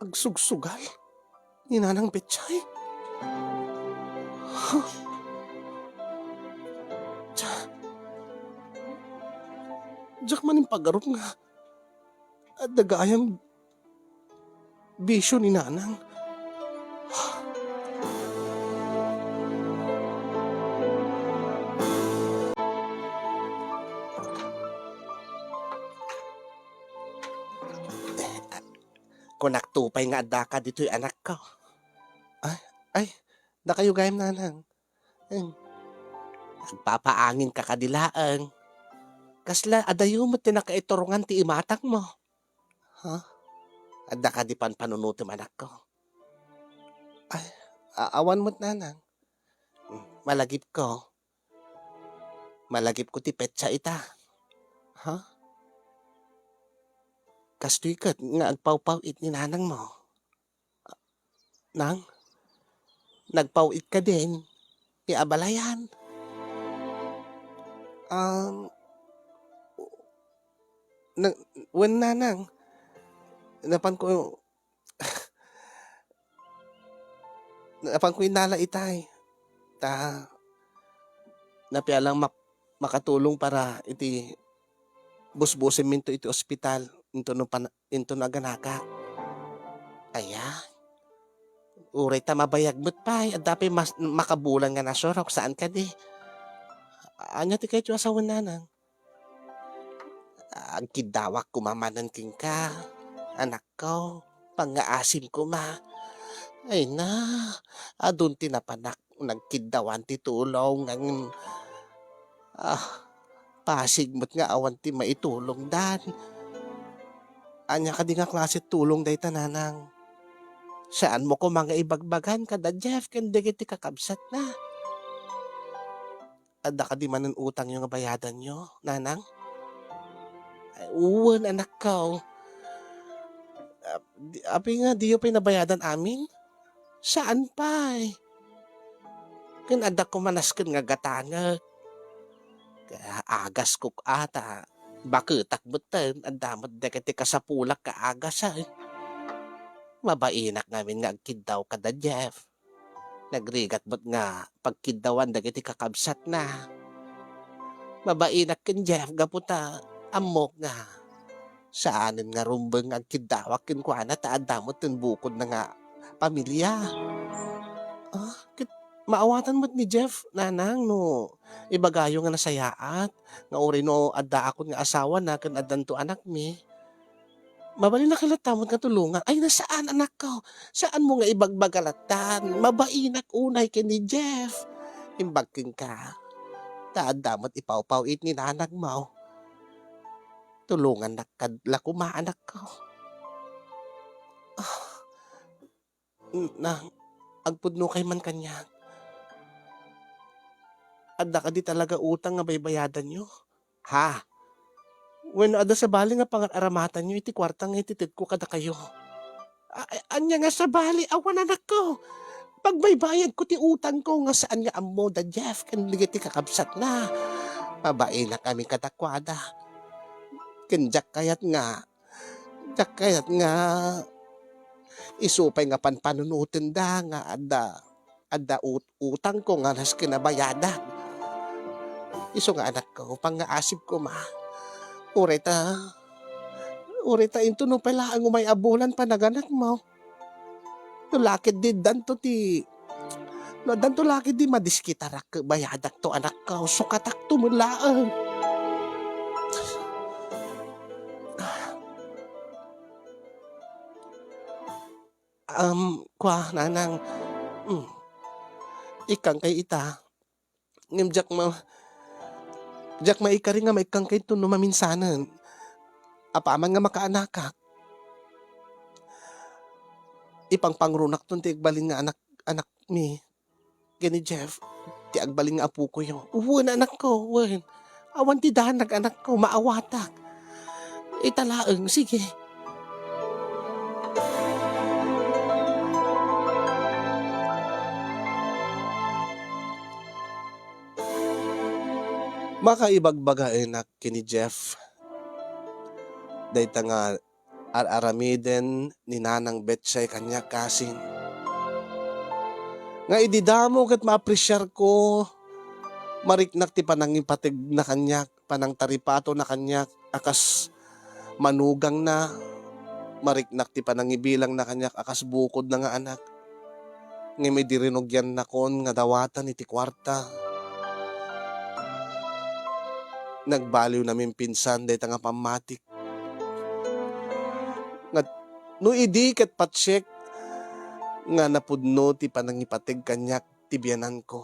Agsugsugal ni Nanang Betchay? Huh? Diak, diak man impagarup nga adda gayam bisio ni Nanang. Kunakto pay nga addaka ditoy, anakko. Ay, ay, dakayo gayam, Nanang. Em, agpapaanginka kadi laeng. Kasla adayo met ti nakaiturongan ti imatangmo. Ha? Adda kadi panpanunotem, anakko? Ay, a-, awan met, Nanang. Hmm, malagipko. Malagipko ti petsa ita. Ha? Kastoy ket nga agpawpaw-it ni nanangmo. Nang, nagpaw-it kadin ti abalayan. Um, na-, wen, Nanang, napanko, napanko innala itay. Ta, napialang mak-, makatulong para iti busbusemminto iti ospital, intono pan-, intono aganaka. Aya, uray ta mabayag met pay, adda pay mas-, makabulan nga nasurok, saan kadi? Ania ti kayatyo a sawen, Nanang? Agkiddawak koma manen kenka, anakko, pangngaasim koma. Ay na, adun ti napanak nagkiddawan ti tulong, ngem, ah, pasig met nga awan ti maitulongdan. Ania kadi nga klase tulong dayta, Nanang? Saanmo koma nga ibagbagan kada Jeff ken dagiti kakabsatna. Adda kadi manen utangyo nga bayadanyo, Nanang? Ay, wen, anakko. Ap-, di-, apay nga diyo pay nabayadan amin? Saan pay. Ken adda koma nasken nga gatangek. Kaya agasko ata. Baketak metten, adda met dagiti kasapulak nga agasen. Mabainak ngamin nga agkiddaw kada Jeff. Nagrigat met nga pagkiddawan dagiti kakabsatna. Mabainak ken Jeff gapu ta ammok nga saanen nga rumbeng nga agkiddawak kenkuana ta adda met ti bukodna nga pamilia. Ah, ket maawatan met ni Jeff, Nanang, no ibagayo nga nasayaat, nga uray no addaakon nga asawana ken addanto anakmi, mabalinakon latta met nga tulongan. Ay, na saan, anakko. Saanmo nga ibagbaga lattan. Mabainak unay ken ni Jeff. Imbag kenka. Ta adda met ipawpaw-it ni nanangmo. Tulongannak kad-, la koma, anakko. Ah, Nang, agpudnokay man kaniak. Adda kadi talaga utang nga baybayadanyo? Ha? Wenno adda sabali nga pangar-aramatanyo iti kuarta nga ititedko kadakayo? A-, a-, ania nga sabali? Awan, anakko. Pagbaybayadko ti utangko nga saan nga ammo da Jeff ken dagiti kakabsatna. Mabainak amin kadakuada. Ken diak kayat nga, diak kayat nga isu pay nga panpanunotenda nga adda, adda ut-, utangko nga nasken a bayadak. Isu nga anakko, pangngaasip koma. Uray ta, uray ta intono pay laeng umay a bulan panaganakmo. No la ketdi addanto ti, no addanto la ketdi madiskitarak ket bayadakto anakko, sukatakto met laeng. Um, kua, nanang, mm, ikkankay ita. Ngem diak ma-, diak maikari nga maikkankayto no maminsanen. Apaman nga makaanakak, ipangpangronakton ti agbalin nga anak, anakmi ken ni Jeff, ti agbalin nga apokoyo. Wen, anakko, wen. Awan ti danag, anakko, maawatak. Ita laeng, sige. Makaibagbagaenak ken ni Jeff dayta nga ar-aramiden ni Nanang Betchay kaniak, kasin. Nga idi damo ket maapresiarko, mariknak ti panangipategna kaniak, panangtaripatona kaniak a kas manugangna, mariknak ti panangibilangna kaniak a kas bukodna nga anak. Ngem idi rinugiannakon nga dawatan iti kuarta, nagbaliw namimpinsan dayta nga pammatik. Nga no idi ket patsiek nga napudno ti panangipateg kaniak ti biananko.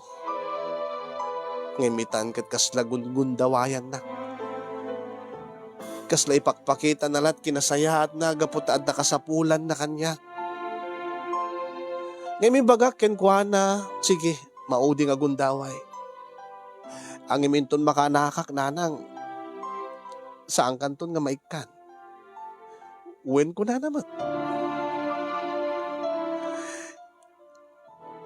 Ngem itan ket kasla gungundawayannak. Kasla ipakpakitana lat kinasayaatna gapu ta adda kasapulanna kaniak. Ngem ibagak kenkuana, "Sige, maudi nga gundaway. Ngem inton makaanakak, nanang, saankanton nga maikkan." Wen, kunana met.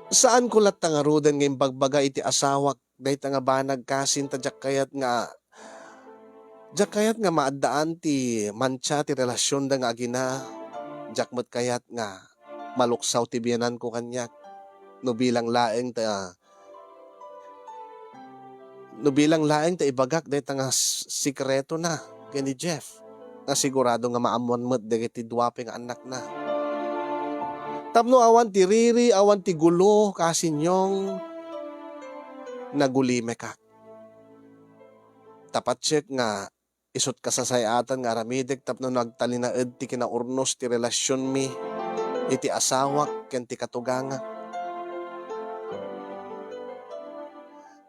Saanko latta ngaruden nga imbagbaga iti asawak dayta nga banag, kasin, ta diak kayat nga, diak kayat nga maaddaan ti mantsa ti relasionda nga agina. Diak met kayat nga maluksaw ti biananko kaniak no bilang laeng ta, no bilang laeng ta ibagak dayta nga s-, sekretona ken ni Jeff, nga sigurado nga maammoan met dagiti dua pay nga annakna. Tapno awan ti riri, awan ti gulo, kasinyong nagulimekak. Ta patsiek nga isut' kasasayaatan nga aramidek tapno no agtalinaed ti kinaurnos ti relasionmi iti asawak ken ti katugangak.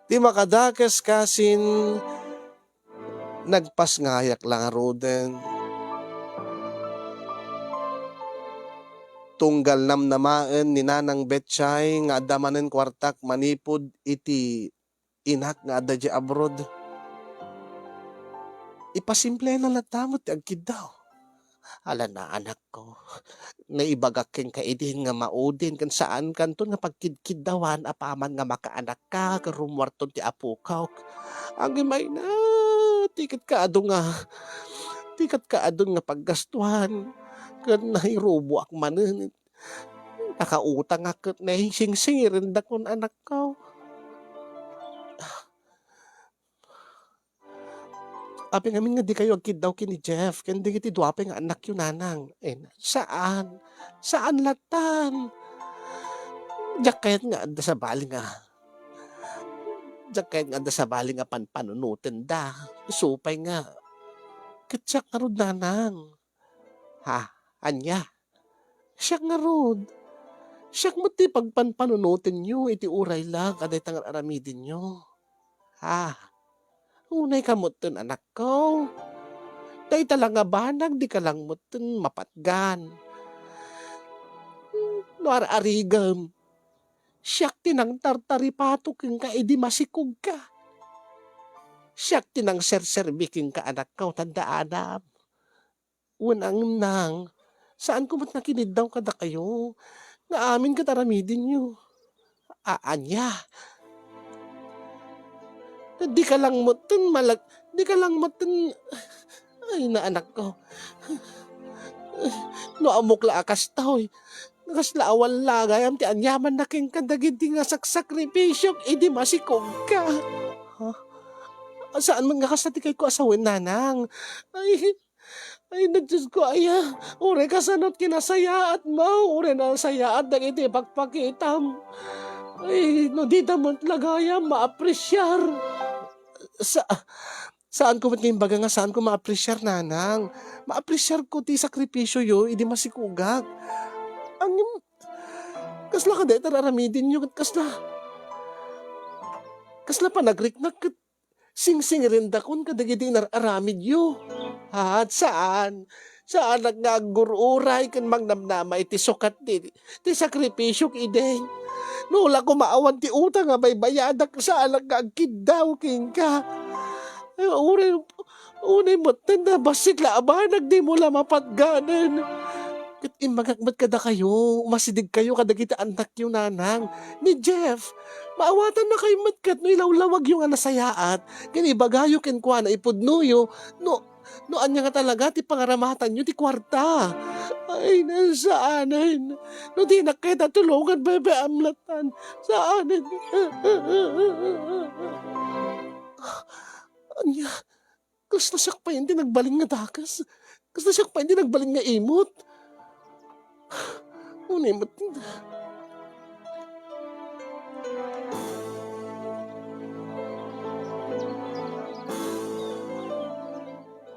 Ti makadakes kasin, nagpasngayak la ngaruden. Tunggal namnamaen ni Nanang Betchay nga adda manen kuartak manipud iti inak nga adda idiay abroad. Ipasimplena latta met ti agkiddaw. Alana, anakko, naibagak kenka idin nga maudin ken saankanton nga pagkidkiddawan apaman nga makaanakka ken rummuarton ti apokok. Agim ay na, ti ket kaadu nga, ti ket kaadu nga paggastuan ken nairuboak manen. Nakautangak ket naisingsingirendakon, anakko. Apay ngamin nga dikayo agkiddaw ken ni Jeff ken dagiti dua pay nga annakyo, nanang? Eh, saan. Saan lattan. Diak kayat nga adda sabali nga, diak kayat nga adda sabali nga panpanunotenda. Isu pay nga, ket siak ngarud, nanang. Ha? Ania? Siak ngarud. Siak met ti pagpanpanunotenyo iti uray la kadayta nga ar-aramidenyo. Ha? Unayka metten, anakko. Dayta la nga banag, dika lang metten mapatgan. No ar-arigem, siak ti nangtartaripato kenka idi masikogka. Siak ti nangserserbi kenka, anakko, tandaanam. Wen, nanang, saanko met nga kiniddaw kadakayo nga amin ket aramidenyo. A-, ania? Dika lang metten malag-, dika lang metten, ay, naanakko. No ammok la a kastoy, kasla awan la gayam ti aniamanna kenka dagiti nga saksakripisyok idi masikogka. Ha? Saan man nga kasta ti kayatko a sawen, nanang. Ay, ay, na, Diyos ko, aya, uray kasano ti nasayaatmo, uray nasayaat dagiti ipakpakitam. Ay, no dita met la gayam maapresiar. Sa-, saanko met nga imbaga nga saanko maapresiar, nanang. Maapresiarko ti sakripisioyo idi masikogak. Ngem, kasla kadi ti ar-aramidenyo ket kasla, kasla panagriknak ket singsingirendakon kadagiti inar-aramidyo. At saan, saanak nga aggur-uray ken mangnamnama iti sukat ti, ti sakripisiok idi. No la koma awan ti utang a baybayadak, saanak nga agkiddaw kenka. Uray, uray metten a bassit la a banag dimo la mapatganen. Ket imbagak met kadakayo, umasidegkayo kadagiti annakyo, nanang. Ni Jeff, maawatannakayo met ket no ilawlawagyo nga nasayaat, ken ibagayo kenkuana ipudnoyo, no, no ania nga talaga ti pangaramatanyo ti kuarta. Ay, na, saanen. No dinak kayat a tulongan, Bebe Amlatan. Saanen. Ania? Kasta siak pay ti nagbalin nga dakes. Kasta siak pay ti nagbalin nga imot. Ngunit,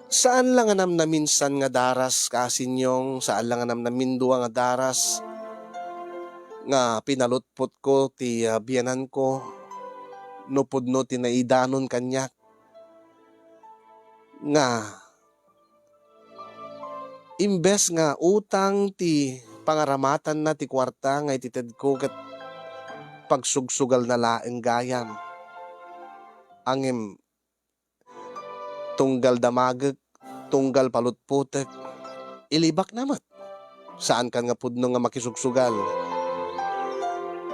saan la nga namnaminsan nga daras, Kasinyong, saan la nga namnamindua nga daras nga pinalutpotko ti, ah, biananko no pudno ti naidanon kaniak. Nga imbes nga utang ti pangaramatanna ti kuarta nga ititedko ket pagsugsugalna laeng gayam. Ngem tunggal damagek, tunggal palutpotek, ilibakna met. Saankan nga pudno nga makisugsugal.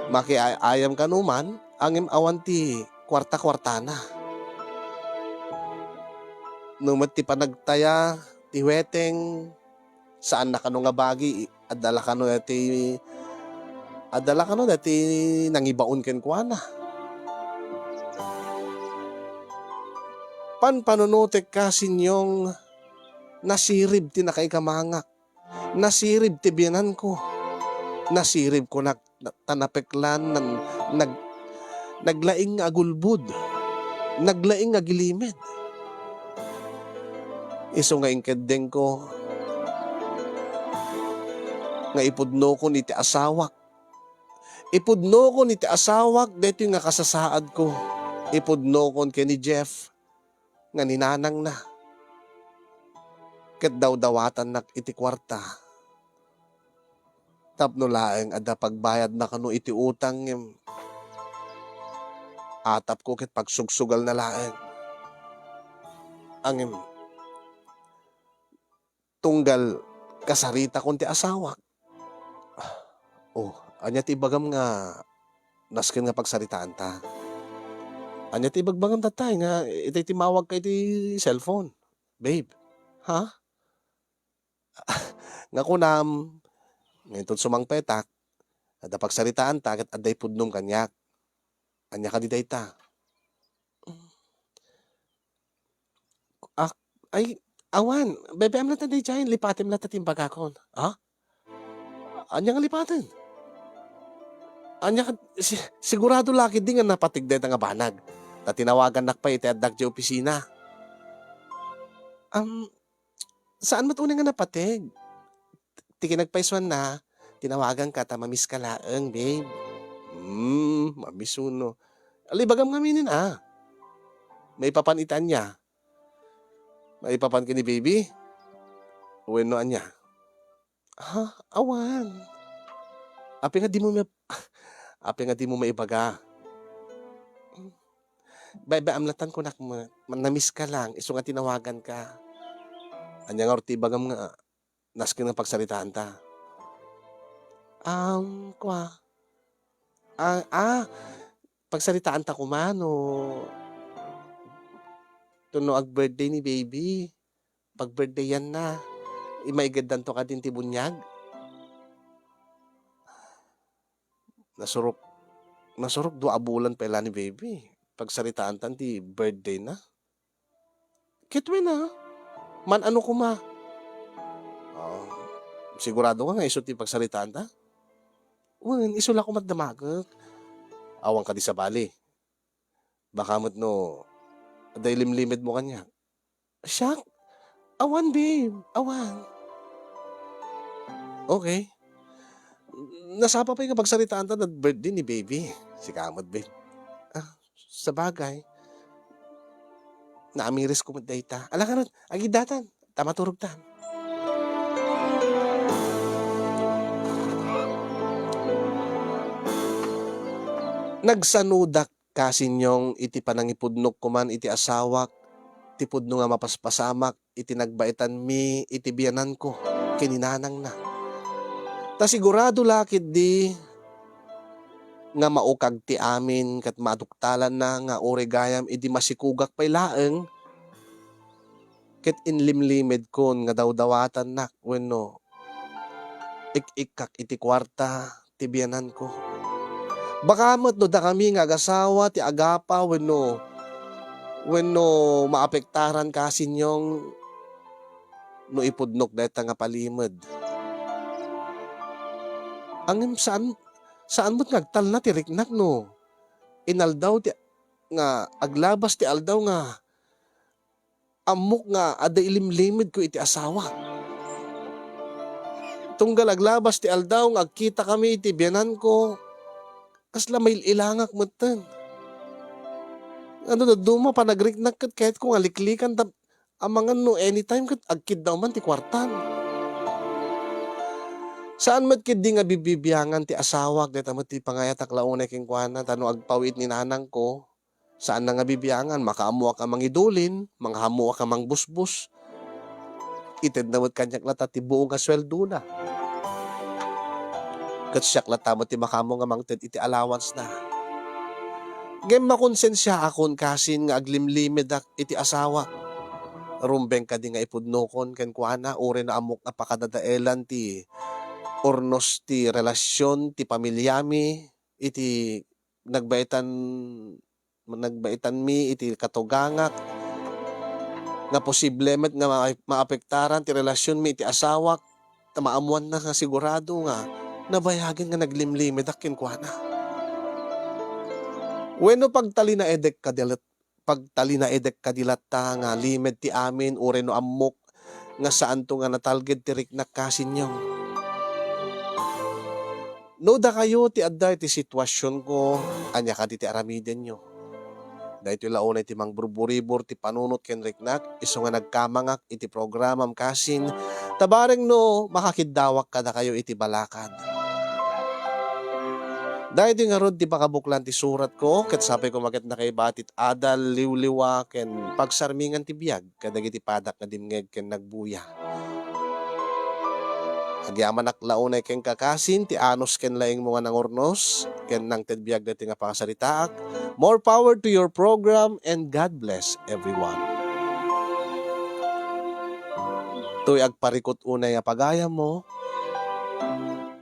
Makiay-ayam kano man, ngem awan ti kuarta-kuartana. No met ti panagtaya ti weteng, saanna kano nga bagi, adda la kano daytoy, adda la kano daytoy nangibaon kenkuana. Panpanunotek, Kasinyong, nasirib ti nakaikamangak. Nasirib ti biananko. Nasirib konak ta napeklan, nan-, nag-, naglaing nga agulbod, naglaing nga agilimed. Isu nga inkeddengko nga ipudnokon iti asawak. Ipudnokon iti asawak daytoy nga kasasaadko. Ipudnokon ken ni Jeff nga ni nanangna. Ket dawdawatannak iti kuarta tapno laeng adda pagbayadna kano iti utang, ngem atapko ket pagsugsugalna laeng. Ngem tunggal kasaritakon ti asawak. Oh, ania ti ibagam nga nasken nga pagsaritaanta? Ania ti ibagbagam tatta nga itay timawagka iti cellphone, babe? Ha? Nga kunam, nga inton sumangpetak, adda pagsaritaanta ket adda ipudnom kaniak. Ania kadi dayta? Ak-, ay, awan. Bebe, am latta daydiay, lipatem latta ti imbagakon. Ha? Ania nga lipaten? Ania ka, si-, sigurado la ketdi nga napateg dayta nga banag. Ta tinawagannak pay iti addak diay opisina. Am, saan met unay nga napateg? Ti kinagpaysuanna, tinawaganka ta mamiss ka laeng, babe. Hmm, mamiss uno. Ala, ibagam ngamin, a. Maipapan iti ania? Maipapan ken ni baby? Wenno ania? Ha? Awan. Apay nga dimo ma-, apay nga dimo maibaga? Bebe, am latta kunak met. Namiss ka lang, isu nga tinawaganka. Ania ngarud ti ibagam nga nasken nga pagsaritaanta? Um, kua. Ah, ah, pagsaritaanta koma no, no ag-birthday ni baby. Pag-birthdayanna, imaigeddanto kadin ti buniag. Nasurok, nasurok dua a bulan pay la ni baby. Pagsaritaantan ti birthdayna. Ket wen a, man-ano koma. Ah, sigurado ka nga isu ti pagsaritaanta? Wen, isu la koma ti damagek. Awan kadi sabali. Baka met no, adda ilimlimedmo kaniak. Siak? Awan, babe. Awan. Okay. Nasapa pay nga pagsaritaanta ti birthday ni baby. Sika met, babe. Ah, sabagay. Naamiris ko met dayta. Ala ngarud, agiddatan. Ta maturogtan. Nagsanodak, Kasinyong, iti panangipudnok koman iti asawak, ti pudno nga mapaspasamak iti nagbaetanmi iti biananko ken ni nanangna. Ta sigurado la ketdi nga maukag ti amin ket maduktalanna nga uray gayam idi masikugak pay laeng ket inlimlimedkon nga dawdawatannak wenno ik-ikkak iti kuarta ti biananko. Baka met no dakami nga agasawa ti agapa wenno, wenno maapektaran, Kasinyong, no ipudnok dayta nga palimed. Ngem saan, saan met nga agtalna ti riknak no inaldaw ti, nga aglabas ti aldaw nga ammok nga adda ilimlimedko iti asawak. Tunggal aglabas ti aldaw nga agkitakami iti biananko, kasla mail-ilangak metten. Ano, dadduma panagriknak ket kayatko nga liklikan ta amangan no anytime ket agkiddaw man ti kuartan. Saan met ketdi nga bibibiangan ti asawak, dayta met ti pangayatak la unay kenkuana, ta no agpaw-it ni nanangko, saanna nga bibiangan, makaammoak a mangidulin, makaammoak a mangbusbos. Itedna met kaniak latta ti buong nga sueldona. Ket siak latta met ti makaammo nga mangted iti allowance-na. Ngem makonsensiaakon kasin nga aglimlimedak iti asawak. Rumbeng kadi nga ipudnokon kenkuana, uray no ammok nga pakadadaelan ti urnos ti relasion ti pamiliami iti nagbaetan, nagbaetanmi iti katugangak, nga posible met nga ma-, maapektaran ti relasionmi iti asawak, ta maammoanna nga sigurado nga nabayagen nga naglimlimedak kenkuana. Wenno pagtalinaedek kadi lat-, pagtalinaedek kadi latta nga limed ti amin, uray no ammok nga saanto nga natalged ti riknak, Kasinyong. No dakayo ti adda iti situasionko, ania kadi ti aramidenyo? Daytoy la unay ti mangburburibor ti panunot ken riknak, isu nga nagkamangak iti programam kasin, ta bareng no makakiddawak kadakayo iti balakad. Daytoy ngarud ti pakabuklan ti suratko, ket sapay koma ket nakaiba ti adal, liwliwa, ken pagsarmingan ti biag kadagiti padak nga dimngeg ken nagbuya. Agyamanak la unay kenka kasin ti anus ken laingmo nga nangurnos ken nangted biag daytoy nga pakasaritaak. More power to your program and God bless everyone. Toy agparikut unay a pagayammo,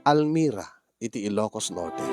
Almira, iti Ilocos Norte.